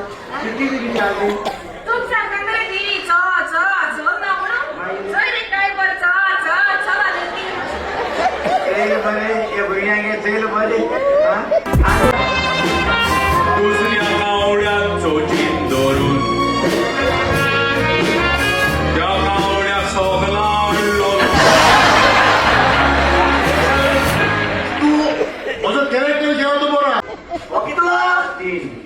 किती किती आली. तूं सांगता मरे ती च च च ना म्हणून चल रे काय बरं च च च आले ती. चल बरे हे भुरग्यांक चल बरे. दुसऱ्या कावड्याचो चीन धरून त्या कावड्या सोगला हाडलो. तू म्हजो कॅरेक्टर घेवन तूं बरो. हो कितलो? तीन.